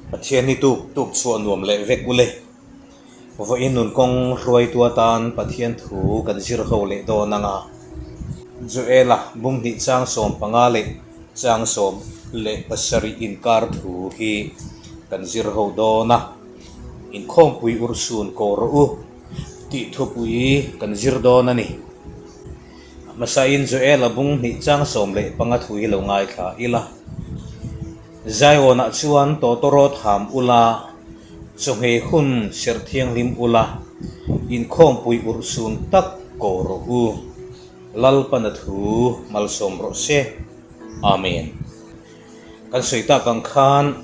Pathian hi tuk tuk chhuah nuam leh vek ule. Vawiin nun kawng hruaitu atan Pathian thu kan zir ho leh dawn ang a. Joela bunghnih chang 15 leh chang 17 inkar thu hi kan zir ho dawn a. Inkhawmpui urhsun ko rawh u tih thupui kan zir dawn a ni. Hmasain Joela bunghnih chang 15 thu hi lo ngaithla ila. Zion-ah chuan tawtawrawt ham ula, chawhmeh hun serh thianghlim ula, inkhawmpui urhsun tak ko rawh u. Lalpana thu malsawm rawh se. Amen. Kan sawi tak ang khan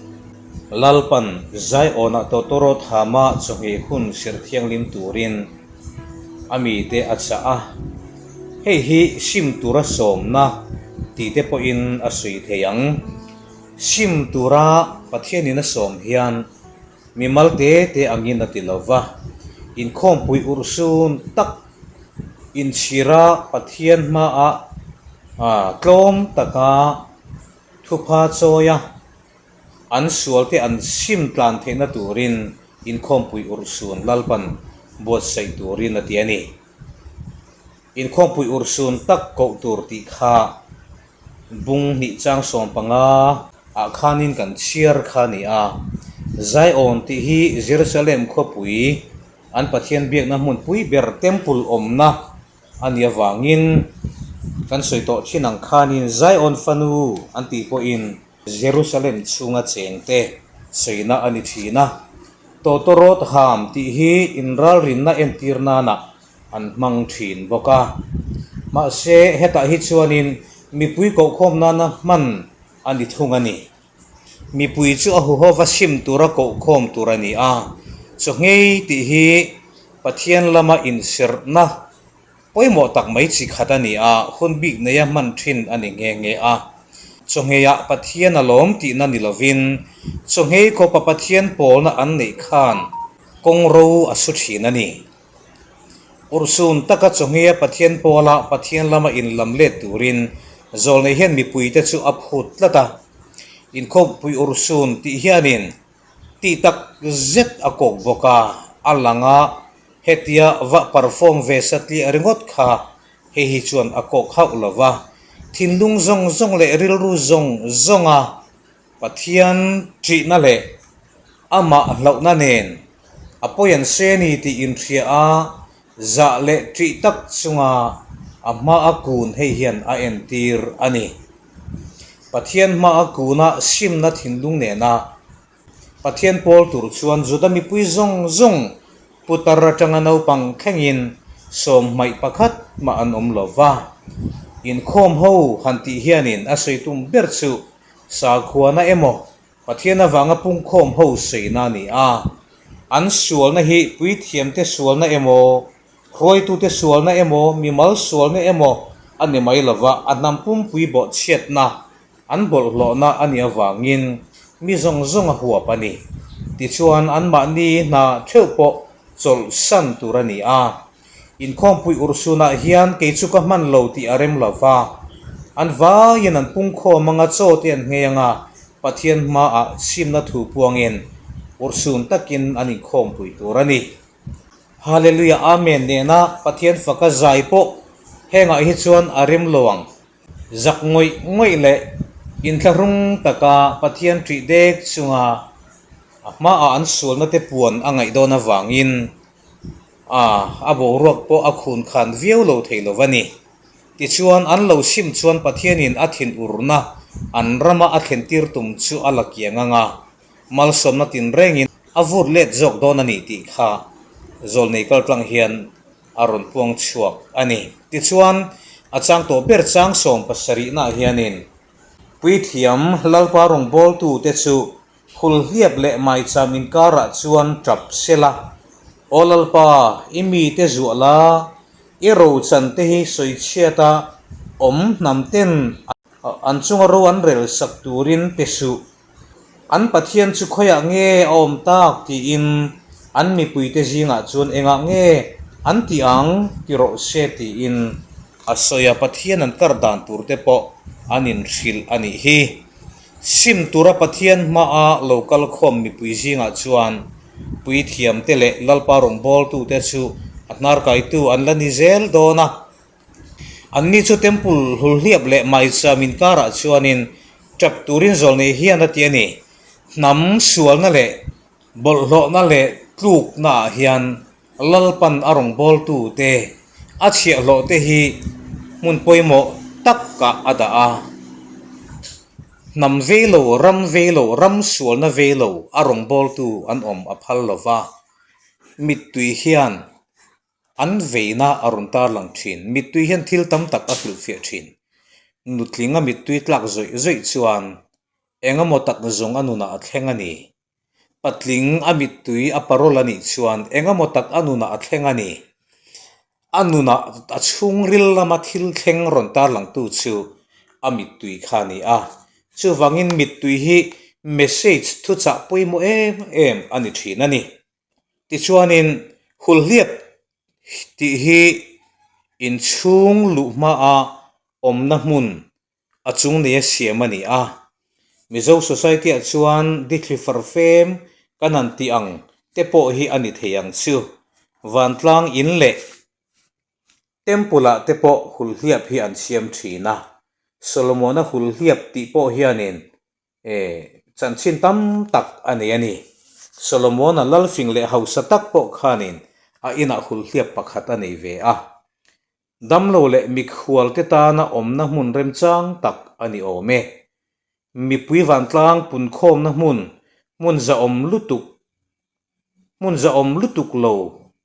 Lalpan Zion-ah tawtawrawt hama chawhmeh hun serh thianghlim turin a mite a chah a. Hei hi sim tura sawmna tih te pawhin a sawi thei ang. Sim tura Pathianin a sawm hian mimal te te angin a ti lo va, inkhawmpui urhsun tak inchhira Pathian hmaah tlawm taka thupha chawia an sualte an sim tlan theihna turin inkhawmpui urhsun Lalpan buatsaih turin a ti a ni. Inkhawmpui urhsun tak koh tur tih kha bung hnih chang 15 ah khanin kan chhiar kha a ni a. Zion tih hi Jerusalem khawpui an Pathian biakna hmunpui ber temple awmna a nih avangin kan sawi tawh thin ang khanin Zion fanu an tih pawhin Jerusalem chhunga chengte sawina a ni thin a. Tawtawrawt ham tih hi inralrinna entir nana an hmang thin bawk a. Mahse, hetah hi chuanin mipui kohkhawm nana hman a ni thung a ni. Mipui chu a huhova sim tura kohkhawm tur a ni a, chawngei tih hi Pathian lama inserhna pawimawh tak mai chi khat a ni a, hun bik neia hman thin a ni nghe nghe a. Chawngeiah Pathian a lawm tihna ni lovin, chawngei khawpa Pathian pawlna an neih khan kawngro a su thin a ni. Urhsun taka chawhmia Pathian pawla Pathian lama inlam let turin zawlnei hian mipuite chu a phut tlat a. Inkhawmpui urhsun tih hianin tih tak zet a kawk bawk a, a lang a, hetia va perform ve satliah ringawt kha hei hi chuan a kawk hauh lo va, thinlung zawng zawng leh rilru zawng zawnga Pathian ṭihna leh amah hlauhna nen a pawi an se ni tih inhria a, zah leh ṭih tak chunga a hmaa kun hei hian a entir a ni. Pathian hmaa kuna simna thinlung nena Pathian pawl tur chuan Juda mipui zawng zawng putar atanga naupang thlengin sawmhmaih pakhat mah an awm lo va. Inkhawm ho han tih hianin a sawi tum ber chu Sakhuana emaw Pathian avanga pungkhawm ho sawiina a ni a. An sualna hi puithiamte sualna emaw, hruaitute sualna emaw, mimal sualna emaw a ni mai lova, a hnam pumpui bawhchhiatna, an bawlhhlawhna a nih avangin mi zawng zawng a huap a ni. Tichuan, anmahni hna theuh pawh chawlhsan tur a ni a. Inkhawmpui urhsunah hian kei chu ka hman lo tih a rem lo va, an vaiin an pungkhawm anga chaw te an nghei anga Pathian hmaah simna thu puangin urhsun takin an inkhawmpui tur a ni. Hallelujah Amen nena Pathian faka zai pawh hengah hi chuan a rem lo ang. Zak ngawih ngawih leh inthlahrung taka Pathian ṭih dek chunga a hmaah an sualna te puan a ngaih dawn avangin A, a boruak pawh a khun khan viau lo thei lo va ni. Tichuan, an lo sim chuan Pathianin a thinurna an rama a thlentir tum chu a la kiang ang a, malsawmna tinrengin a vut let zawk dawn a ni tih kha zawlnei kaltlang hian a rawn puang chhuak a ni. Tichuan, a chang tawh ber chang 70 naah hianin Puithiam Lalpa rawngbawltute chu Hulhliap leh maicham inkarah chuan tap sela, Aw Lalpa, i mite zuah la, i rochan te hi sawichhiata awm hnam ten an chunga ro an rel sak turin pe suh. An Pathian chu khawiah nge a awm tak tiin an mipuite zingah chuan engah nge an tih ang ti rawh se tiin a sawi a, Pathian an kar dan tur te pawh an inhrilh a nih hi. Sim tura Pathian hmaa lo kal khawm mipui zingah chuan puithiamte leh Lalpa rawngbawltute chu a hnarkaitu an la ni zel dawn a. Anni chu Temple hulhliap leh maicham inkarah chuanin tap turin zawlnei hian a ti a ni. Hnam sualna leh bawlhhlawhna leh tluknaah hian Lalpan a rawngbawltute a chhiahhlawhte hi hmun pawimawh takah a dah a. Hnam vei lo, ram vei lo, ram sualna vei lo a rawngbawltu an awm a phal lo va. Mittui hian an veina a rawn tarlang thin. Mittui hian thil tam tak a hrilhfiah thin. Nutlinga mittui tlak zawih zawih chuan engemaw tak zawng a nunah a thleng a ni. Patling a mittui a parol a nih chuan engemaw tak a nunah a thleng a ni. A nunah a chhungril lama thil thleng rawn tarlangtu chu a mittui kha a ni a. Chuvangin mittui hi message thuchah pawimawh em em a ni thin a ni. Tichuanin hulhliap tih hi inchhung luh hmaa awmna hmun a chung neia siam a ni a. Mizo Society ah chuan dithli farfem kan han tih ang te pawh hi a ni thei ang chu. Vantlang in leh Temple ah te pawh hulhliap hi an siam thin a. Solomona hulhliap tih pawh hianin eh chanchin tam tak a nei a ni. Solomona lalfing leh hausa tak pawh khanin a inah hulhliap pakhat a nei ve a. Damlo leh mikhualte tana awmna hmun remchang tak a ni awm e. Mipui vantlang punkhawmna hmun, hmun zahawm lutuk, hmun zahawm lutuk lo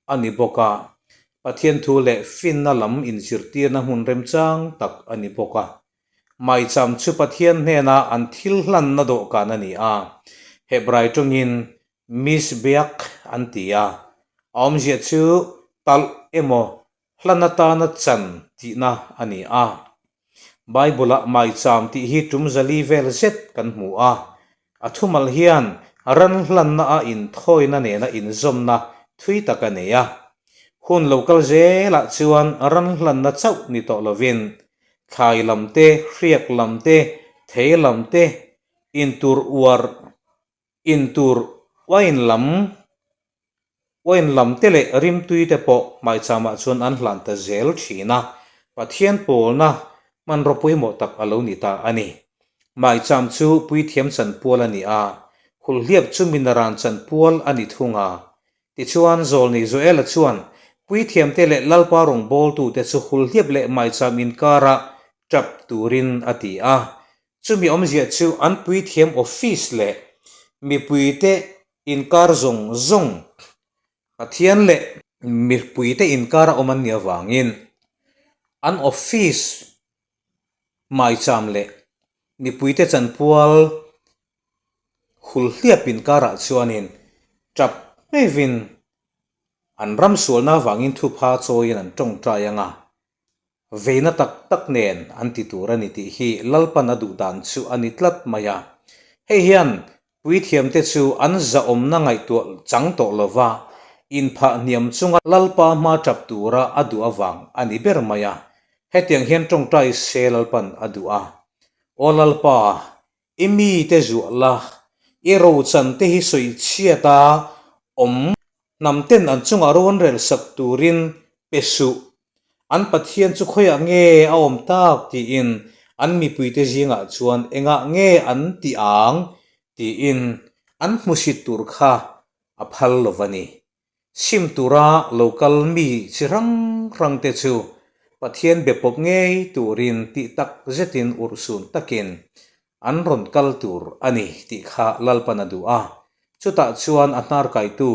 a ni bawk a. Pathian thu leh finna lam inzirtirna hmun remchang tak a ni bawk a. Maicham chu Pathian hnena an thil hlanna dawhkan a ni a. Hebrai tawngin Mizbeach an ti a. A awmzia chu talh emaw Hlan atana chan tihna a ni a. Bible-ah maicham tih hi tum zali vel zet kan hmu a. A thumal hian ran hlanna a inthawina nena inzawmna thui tak a nei a. Hun lo kal zelah chuan ran hlanna chauh ni tawh lovin thlai lam te, hriak lam te, thei lam te, intur uar Intur uain lam uain lam te leh rimtui te pawh hmaichhamah chuan an hlan ta zel thin a, Pathian pawlna hmanraw pawimawh tak a lo ni ta a ni. Hmaicham chu puithiam chanpual a ni a, hulhliap chu minaran chanpual a ni thung a. Tichuan, Zawlni Joela chuan puithiamte leh Lalpa rawngbawltute chu hulhliap leh hmaicham inkara tap turin a ti a, Chumi awmzia chu an puithiam office leh mipuite inkar zawng zawng, Pathian leh mipuite inkara awm an nih avangin an office maicham leh mipuite chanpual hulhliap inkarah chuanin tap hmeivin an ram sualna avangin thupha chawiin an tawngtai ang a. Veina tak tak nen an ti tur a ni tih hi Lalpan a duh dan chu a ni tlat mai a. Hei hian puithiamte chu an zahawmna ngaihtuah chang tawh lova inphah hniam chunga Lalpa hma tap tura a duh avang a ni ber mai a. Hetiang hian tawngtai se Lalpan a duh a. Aw Lalpa, i mite zuah la, i rochan te hi sawi chhiat a awm hnam ten an chungah ro an rel sak turin pe suh. An Pathian chu khawiah nge a awm tak tiin an mipuite zingah chuan engah nge an ti ang tiin an hmusit tur kha a phal lo va ni. Sim tura lo kal mi chi hrang hrang te chu Pathian be pawp ngei turin tih tak zetin urhsun takin an rawn kal tur a ni tih kha Lalpan a duh a. Chutah chuan a hnar kaitu,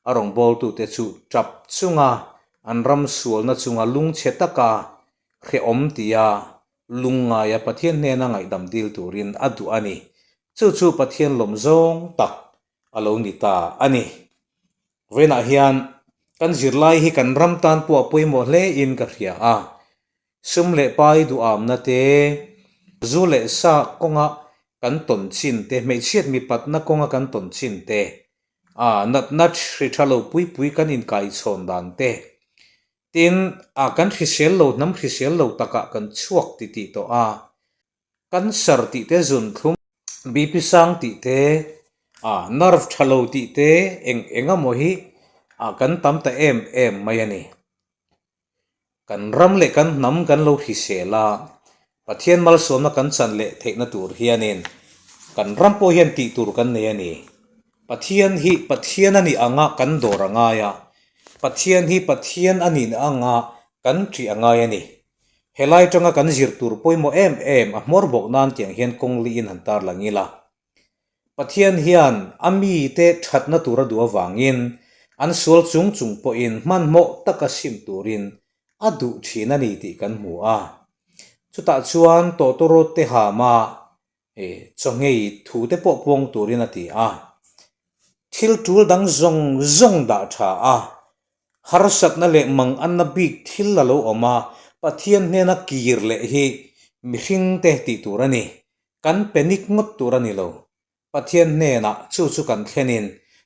a rawngbawltute chu tap chunga an ram sualna chunga lungchhe taka hrehawm tia lungngaia Pathian hnena ngaihdam dil turin a duh a ni. Chu chu Pathian lawm zawng tak a lo ni ta a ni. Vawiinah hian kan zirlai hi kan ram tan pawh a pawimawh hle in ka hria a. Sum leh pai duhamna te, zu leh sa kawnga kan tawn chin te, hmeichhiat mipatna kawnga kan tawn chin te, a natna hri tha lo pui pui kan inkaichhawn dan te, tin a kan hrisel lo hnam hrisel lo takah kan chhuak titih tawh a. Cancer tih te zunthlum. BP sang tih te, ah nerve tha lo tih te eng eng emaw hi ah kan tam ta em em mai a ni. Kan ram leh kan hnam kan lo hrisel a, Pathian malsawmna kan chan leh theihna tur hianin kan ram pawh hian tih tur kan nei a ni. Pathian hi Pathian a nih anga kan dawr a ngai a, Pathian hi Pathian a nih anga kan ṭih a ngai a ni. Helai atanga kan zir tur pawimawh em em a hmawr bawk nan tiang hian kawng liin han tarlang ila. Pathian hian a mite thatna tur a duh avangin an sual chung chung pawhin hmanhmawh taka sim turin a duh thin a ni tih kan hmu a. Chutah chuan tawtawrawt te hama Chaw-nghei thu te pawh puang turin a ti a. Thil tul dang zawng zawng dah tha a, harsatna leh manganna bik thil a lo awm a, Pathian hnena kir leh hi mihring te tih tur a ni. Kan panic ngawt tur a ni lo. Pathian hnenah chu chu kan thlenin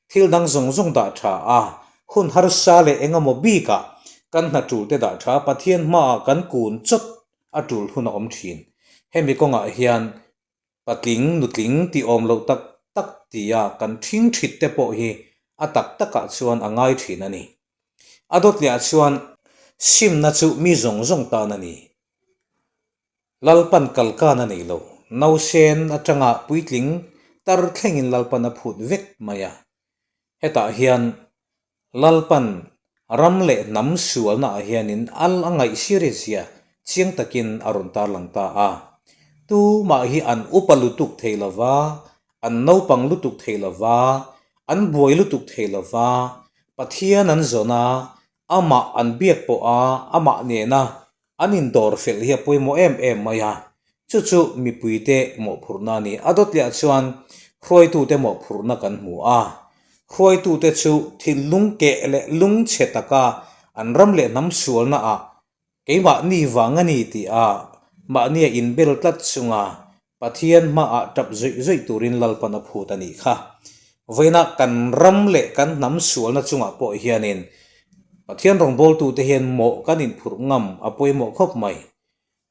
thil dang zawng zawng dah tha a, hun harsa leh engemaw bikah kan hna tul te dah tha Pathian hmaah kan kun chawt a tul hun a awm thin. Hemi kawngah hian patling nutling tih awm loh tak tak tia kan thing thit te pawh hi a tak takah chuan a ngai thin a ni. A dawtliah chuan simna chu mi zawng zawng tan a ni. Lalpan kalkan a nei lo. Nausen atanga puitling tar thlengin Lalpan a phut vek mai a. Hetah hian Lalpan ram leh hnam sualnaah hianin al a ngaih serious zia chiang takin a rawn tarlang ta a. Tumah hi an upa lutuk thei lova, an naupang lutuk thei lova, an buai lutuk thei lova, Pathian an zawn a, amah an biak pawh a, amah nena an indawr fel hi a pawimawh em em mai a, chu chu mipuite mawhphurhna a ni. A dawtliah chuan hruaitute mawhphurhna kan hmu a, hruaitute chu thinlung keh leh lungchhe taka an ram leh hnam sualnaah Keimahni vang a ni tih a mahnia inbel tlat chunga Pathian hmaah tap zuih zuih turin Lalpan a phut a nih kha. Vawiina kan ram leh kan hnam sualna chungah pawh hianin Pathian rawngbawltute hian mawh kan inphurh ngam a pawimawh khawp mai.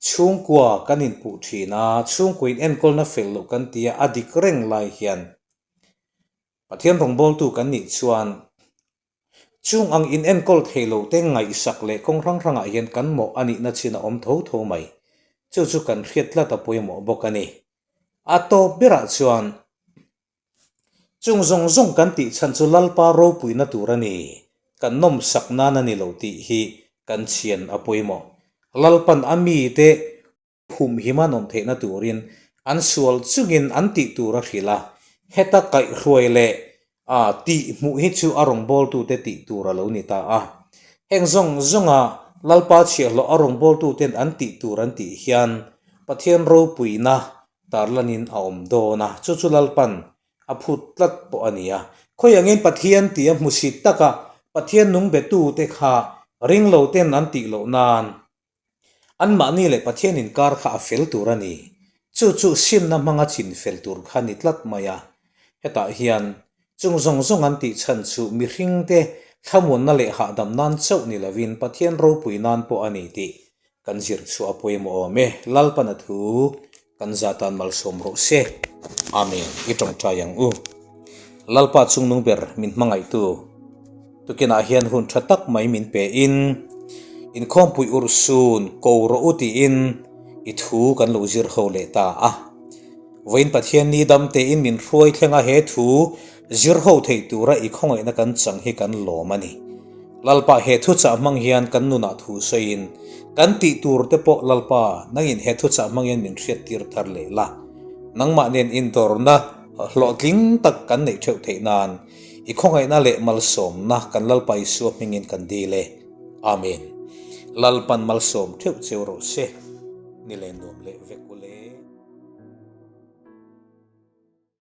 Chhungkua kan inpuh thin a, chhungkua in enkawlna fel loh kan tia a dik reng lai hian Pathian rawngbawltu kan nih chuan Chung ang in enkawl thei lo te ngaihsak leh kawng hrang hrangah hian kan mawh a nihna chin a awm tho tho mai. Chu chu kan hriat tlat a pawimawh bawk a ni. A tawp berah chuan chung zawng zawng kan tih chhan chu Lalpa ropuina tur a ni, kan nawmsak nan a ni lo tih hi kan chhian a pawimawh. Lalpan a mite Phumhim an awm theihna turin an sual chungin an tih tur a hrilh a, heta kaihhruai leh a tih hmuh hi chu a rawngbawltute tih tur a lo ni ta a. Heng zawng zawnga Lalpa chhiahhlawh a rawngbawltuten an tih tur an tih hian Pathian ropuina tarlanin a awm dawn a, chu chu Lalpan a phut tlat pawh a ni a. Khawiangin Pathian tih a hmusit taka Pathian nung betute kha ringloten an tih loh nan Anmahni leh Pathian inkar kha a fel tur a ni. Chu chu simna hmanga chin fel tur kha ni tlat mai a. Hetah hian chung zawng zawng an tih chhan chu mihringte thlamuanna leh hahdam nan chauh ni lovin Pathian ropui nan pawh a ni tih kan zir chhuah a pawimawh awm e. Lalpana thu Kan za tan malsawm rawh se. Amen. I tawngtai ang u. Lalpa chungnung ber min hmangaihtu tukinah hian hun tha tak mai min pe in, inkhawmpui urhsun ko rawh u tiin i thu kan lo zir ho leh ta a. Vawiin Pathian ni dam tein min hruai thleng a he thu zir ho thei tura i khawngaihna kan chang hi kan lawm a ni. Lalpa he thuchah hmang hian kan nunah thu sawiin kan tih tur te pawh Lalpa nangin he thuchah hmang hian min hriattir thar leh la. Nangmah nen indawrna hlawhtling tak kan neih theuh theih nan i khawngaihna leh malsawmna kan Lalpa Isua hmingin kan dil e. Amen. Lalpan malsawm theuh cheu rawh se. Ni leh nuam leh vek ula.